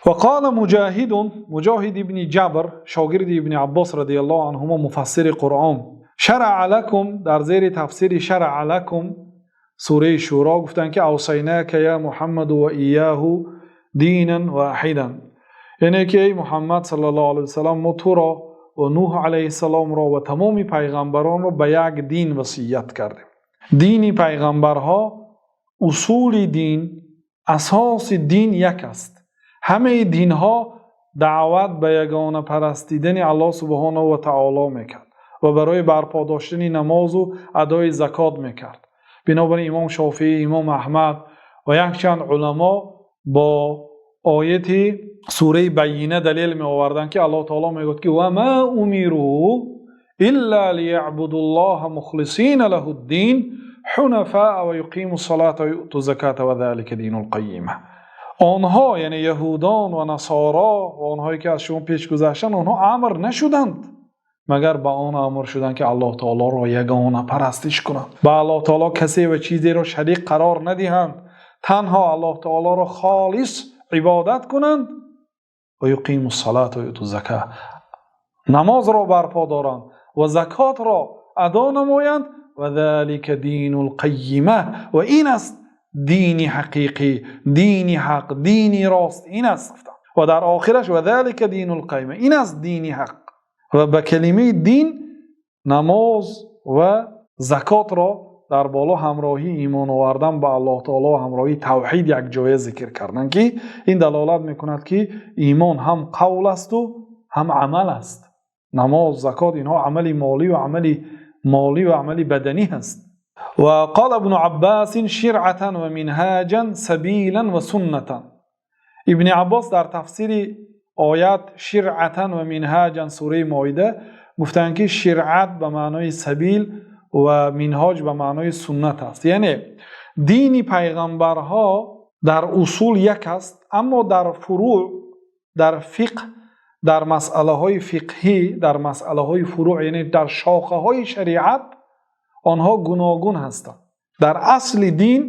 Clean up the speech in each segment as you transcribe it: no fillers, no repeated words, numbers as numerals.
وقال مجاهد, Муҷоҳид ибни Ҷабр, шогирди Ибни Аббос رضي الله عنهما, муфассири Қуръон, شرع لكم, дар зери тафсири شرع لكم сураи Шӯро гуфтанд, ки أوصيناك يا محمد وإياه دينا واحدا, яъне ки эй Муҳаммад صلى الله عليه وسلم, мо туро ва Нуҳ алайҳи саломро ва тамоми пайғамбаронро ба як дин васият кардем. Дини пайғамбарҳо, усули дин, асоси дин як аст. Ҳамаи динҳо даъват ба ягона парастидани Аллоҳ سبحانه وتعالى мекард ва барои барпо доштани намозу адои закот мекард. Бинобар ин имом Шофеӣ, имом Аҳмад ва якчанд уламо бо ояти сураи Байина далел меоварданд, ки Аллоҳ таоло мегӯяд, ки وما أمروا إلا ليعبدوا الله مخلصين له الدين حنفاء ويقيموا الصلاة ويؤتوا الزكاة وذلك دين القيمة. Онҳо, яъне яҳудон ва насоро ва онҳое, ки аз шумо пеш гузаштанд, онҳо амр нашуданд, магар ба он амр шуданд, ки Аллоҳ таолоро ягона парастиш кунанд, ба Аллоҳ таоло касе ва чизеро шарик қарор надиҳанд, танҳо Аллоҳ таолоро холис ибодат кунанд, ويقيموا الصلاة ويؤتوا الزكاة, намозро барпо доранд ва закотро адо намоянд, وذلك دين القيمة, ва ин аст дини ҳақиқӣ, дини ҳақ, дини рост ин аст, гуфтанд. Ва дар охираш وذلك دين القيمة, ин аст дини ҳақ, ва ба калимаи дин намоз ва закотро дар боло ҳамроҳии имон овардан ба Аллоҳ таоло, ҳамроҳии тавҳид якҷоя зикр карданд, ки ин далолат мекунад, ки имон ҳам қавл асту ҳам амал аст. Намоз, закот, инҳо амали молӣ ва амали молӣ ва амали баданӣ ҳаст. وقال ابن عباس شرعة ومنهاجا سبيلا وسنة. Ибни Аббос дар тафсири оят شرعة ومنهاجا сураи Моида гуфтанд, ки ширъат ба маънои сабил ва минҳоҷ ба маънои суннат аст, яъне дини пайғамбарҳо дар усул як аст, аммо дар фурӯъ, дар фиқҳ, дар масъалаҳои фиқҳӣ, дар масъалаҳои фурӯъ, яъне дар шохаҳои шариат онҳо гуногун ҳастанд. Дар асли дин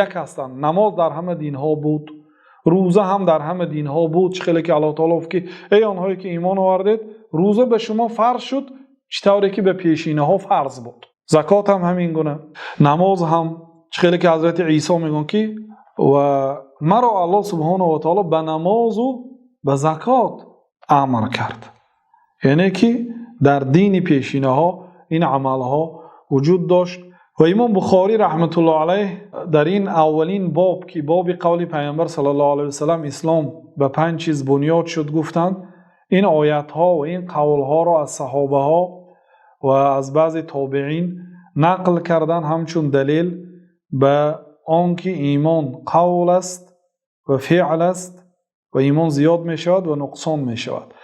як ҳастанд. Намоз дар ҳама динҳо буд, рӯза ҳам дар ҳама динҳо буд. Чӣ хеле ки Аллоҳ таоло гуфт, ки эй онҳое, ки имон овардед, рӯза ба шумо фарз шуд, чӣ тавре ки ба пешинаҳо фарз буд. Закот ҳам ҳамин гуна, намоз ҳам. Чӣ хеле ки ҳазрати Исо мегӯянд, ки ва маро Аллоҳ سبحانه وتعالى ба намозу ба закот амр кард, яъне ки дар дини пешинаҳо ин амалҳо вуҷуд дошт. Ва имом Бухорӣ رحمة الله عليه дар ин аввалин боб, ки боби қавли Пайғамбар صلى الله عليه وسلم, ислом ба панҷ чиз бунёд шуд гуфтанд, ин оятҳо ва ин қавлҳоро аз саҳобаҳо ва аз баъзе тобеин нақл кардан, ҳамчун далел ба он ки имон қавл аст ва феъл аст ва имон зиёд мешавад ва нуқсон мешавад.